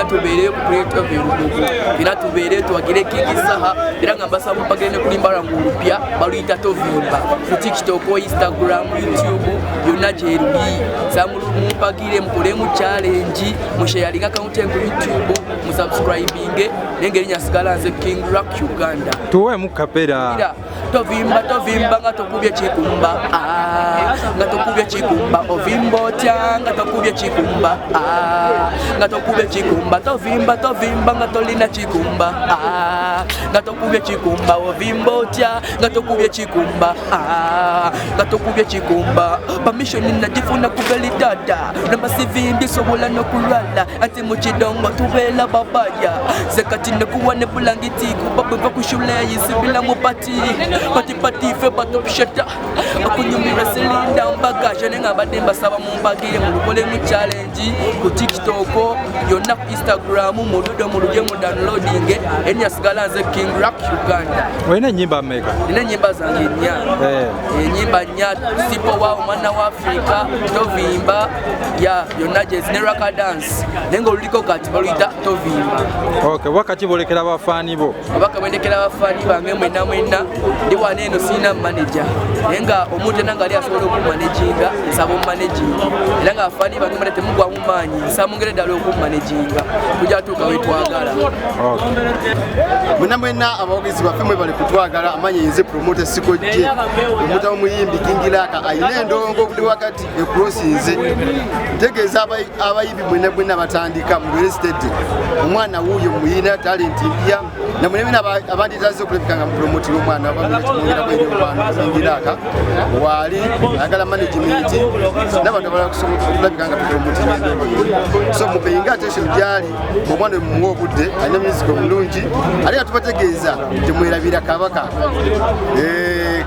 Fena tubeereyo ku Creative Lugogo, era tubeereyo tuwagire King Saha. Era nga mbasaba mupagire ne kulimba lwange olupya baluyita Tovimba, ku TikTok, Instagram, YouTube, yonna gyeruli. Mumpagire, mukolemu challenge, musharinga account yange ku YouTube, musubscribinge. Nengeri nyasigala nze King Rock Uganda. Tuweemu kapera. Ira, tovimba, tovimba nga tokubye kikumba. Ah, nga tokubye kikumba. Ovimba otya nga tokubye kikumba? Ah, nga tokubye kikumba. Tovimba, tovimba nga tolina kikumba. Ah, nga tokubye kikumba. Ovimba otya nga tokubye kikumba? Ah, nga tokubye kikumba. Permission nagifuna kuva dada namasivimbi sobola nokulwala ati mukidongo tubeera babaya ze kati nekuwa ne bulangiti kuba bweva ku shule yisibila mu pati pati pati fe batopshata okunyumirwa silinda mbaga jone nga mbadde mbasaba mumpagire mulukolemu challenge ku TikTok yonna, ku Instagram, muludo muluje mu downloading. Enyasigala nze King Rock Uganda. Olina ennyimba mmeka? Nina enyimba zange nnya. Enyimba nnya: Sipo wa Omwana wa Afrika, Tovimba, ya yonna gyezi ne Raka Dance, naye nga oluliko kati baluyita Tovimba. Okay, wakati bolekera abafaani bo? Abaka bwendekera abafaani bange mwenna mwenna, ndi wano eno sirina manager, naye nga omuntu ena nga ali asobola okumanaginga, nsaba omumanaginga. Era nga abafaani bange mwena temugwamu maanyi, nsaba mungere ddala okumanaginga, tujja tuuka wetwagala. Mwena mwena abawagizi baffe, mwebale kutwagala. Amanya nze promoter Sikojje, promoter w'omuyimbi King Laka ayina endongo buli wakati ecrossinze. Ntegeeza abayimbi mwena mwena batandika, mubeere steady. Omwana wuuyo muyina talent mpya, namwe mwena abanditaze okulabika nga mupromotera omwana bamwongerako eri omwana King Laka waali ayagala management n'abantu abalala okulabika nga tupromotinga endongo ye. So mupayinga attention gyali omwana mumuwa obudde, alina music omulungi. Ate nga tubategeeza temwerabira Kabaka.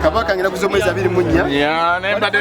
Kabaka ngenda kuza omwezi 24. Ya, naye mbadde